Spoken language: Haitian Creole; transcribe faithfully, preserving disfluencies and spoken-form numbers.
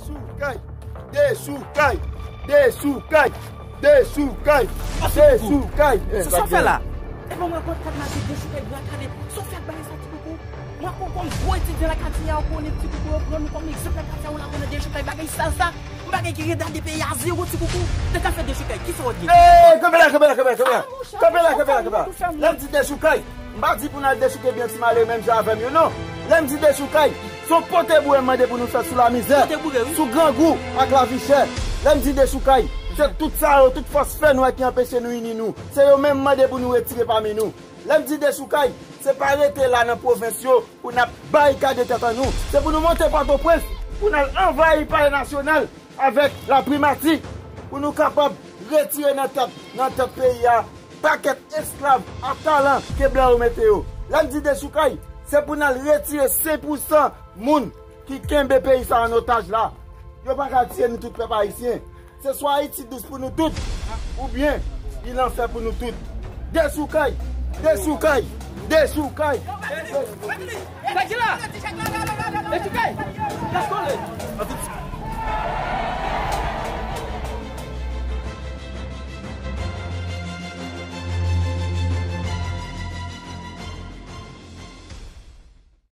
Dechoukay! Dechoukay! Dechoukay! Dechoukay! Dechoukay! Sa w fè la? E bon, mwen konn kat mati dechoukay bra kale. Sa w fè ak bagay sa, ti koukou? Mwen konn konn gwo etidyan lakatiye a, ou konnen, ti koukou, yo pran nou kòm egzanp lakatiye a, ou la konnen dechoukay bagay sal sa. Yon bagay ki redade peyi a zewo, ti koukou. Te ka fè dechoukay, kisa w gen? Ey, kanpe la, kanpe la, kanpe la, kanpe la. Kanpe la, kanpe la, kanpe la. Lè m di dechoukay, m pa di pou n al dechouke byen ti malere menm jan avè m yo, non. Lè m di dechoukay, se yon pote boure m mande pou nou fè sou lamizè, sou grangou ak lavi chè. Lè m di dechoukay, se tout sa yo, tout fòs fè nwè ki anpeche nou ini nou. Se yo menm m mande pou nou retire pami nou. Lè m di dechoukay, se pa rete la nan pwovens yo pou n ap barikade tèt an nou. Se pou nou monte Pòtoprens, pou n al anvayi Palè Nasyonal avèk laprimati, pou nou kapab retire nan tèt, nan tèt peyi a pakèt esklav a talan ke blan yo mete yo. Lè m di dechoukay, se pou n al retire senk pousan moun ki kenbe peyi sa an otaj la. Yo pa ka tiye nou tout, pèp ayisyen. Se swa Ayiti dous pou nou tout, oubyen li lanfè pou nou tout. Dechoukay! Dechoukay! Dechoukay! Sa ki la?